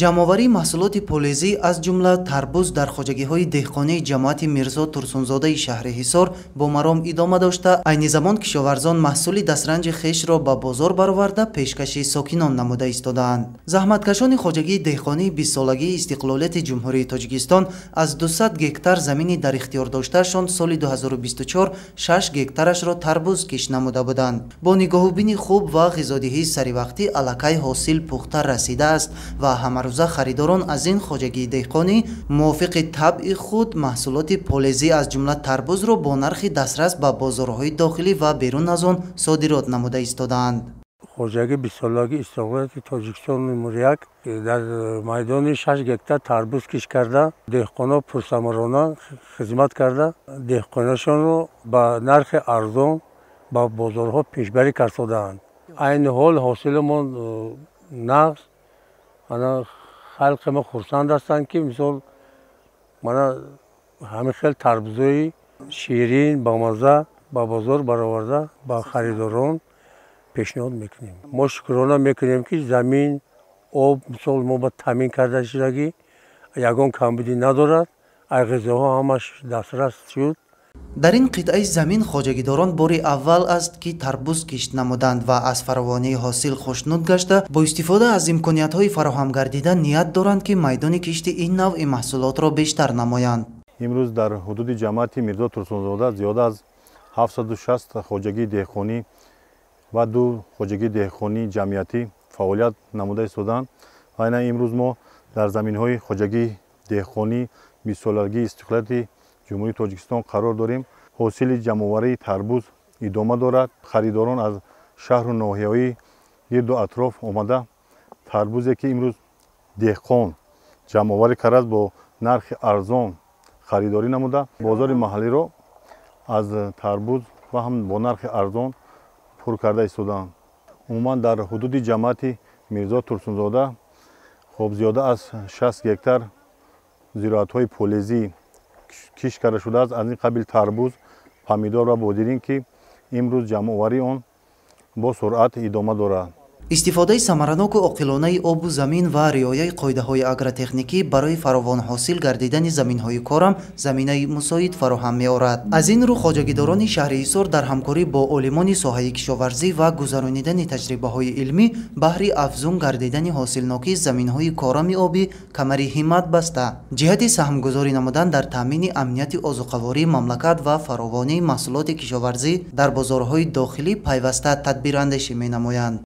Ҷамъоварии маҳсулоти полезӣ, аз ҷумла тарбуз, дар хоҷагиҳои деҳқонии ҷамоати Мирзо Турсунзодаи шаҳри Ҳисор бо маром идома дошта, айни замон кишоварзон маҳсули дастранҷи хешро ба бозор бароварда, пешкаши сокинон намуда истодаанд. Заҳматкашони хоҷагии деҳқонии 20-солагии истиқлолияти Ҷумҳурии Тоҷикистон аз 200 гектар замини дар ихтиёр доштаашон соли 2024 6 гектарашро тарбуз кишт намуда буданд. Бо нигоҳубини хуб ва ғизодиҳии саривақтӣ аллакай ҳосил пухта расидааст ва ҳамарӯза харидорон аз ин хоҷагии деҳқонӣ мувофиқи табъи худ маҳсулоти полезӣ, аз ҷумла тарбузро бо нархи дастрас ба бозорҳои дохилӣ ва берун аз он содирот намуда истодаанд. Хоҷагии 20-солагии истиқлолияти Тоҷикистон номер 1 дар майдони 6 гектар тарбуз кишт карда, деҳқонҳо пурсамарона хизмат карда, деҳқонашонро ба нархи арзон ба бозорҳо пешбарӣ кардаанд. Айни ҳол ҳосилмон нағз, ана халқи мо хурсанд ҳастанд, ки мисол мана ҳамин хел тарбузои ширин бамазза ба бозор бароварда ба харидорон пешниҳод мекунем. Мо шукрона мекунем, ки замин, об мисол мо ба таъмин карда шудагӣ, ягон камбудӣ надорад, ай ғизоҳо ҳамаш дастрас шуд. Дар ин қитъаи замин хоҷагидорон бори аввал аст, ки тарбуз кишт намуданд ва аз фаровонии ҳосил хушнуд гашта, бо истифода аз имкониятҳои фароҳамгардида ният доранд, ки майдони кишти ин навъи маҳсулотро бештар намоянд. Имрӯз дар ҳудуди ҷамоати Мирзо Турсунзода зиёда аз 760 хоҷагии деҳқонӣ ва 2 хоҷагии деҳқонии ҷамъиятӣ фаъолият намуда истодаанд ва ина имрӯз мо дар заминҳои хоҷагии деҳқонии 20-солагии истиқлолияти Ҷумҳурии Тоҷикистон қарор дорем. Ҳосили ҷамъоварии тарбуз идома дорад. Харидорон аз шаҳру ноҳияҳои гирду атроф омада тарбузе, ки имрӯз деҳқон ҷамъоварӣ кардааст, бо нархи арзон харидорӣ намуда, бозори маҳаллиро аз тарбуз ва ҳам бо нархи арзон пур карда истодаанд. Умуман дар ҳудуди ҷамоати Мирзо Турсунзода хоб зиёда аз 60 гектар зироатҳои полезӣ кишт карда шудааст, аз ин қабил тарбуз, помидор ва бодирин, ки имрӯз ҷамъоварии он бо суръат идома дорад. Истифодаи самараноку оқилонаи обу замин ва риояи қоидаҳои агротехникӣ барои фаровон ҳосил гардидани заминҳои корам заминаи мусоид фароҳам меорад. Аз ин рӯ хоҷагидорони шаҳри Ҳисор дар ҳамкорӣ бо олимони соҳаи кишоварзӣ ва гузаронидани таҷрибаҳои илмӣ баҳри афзун гардидани ҳосилнокии заминҳои корами обӣ камари ҳиммат баста, ҷиҳати саҳмгузорӣ намудан дар таъмини амнияти озуқавории мамлакат ва фаровонии маҳсулоти кишоварзӣ дар бозорҳои дохилӣ пайваста тадбирандешӣ менамоянд.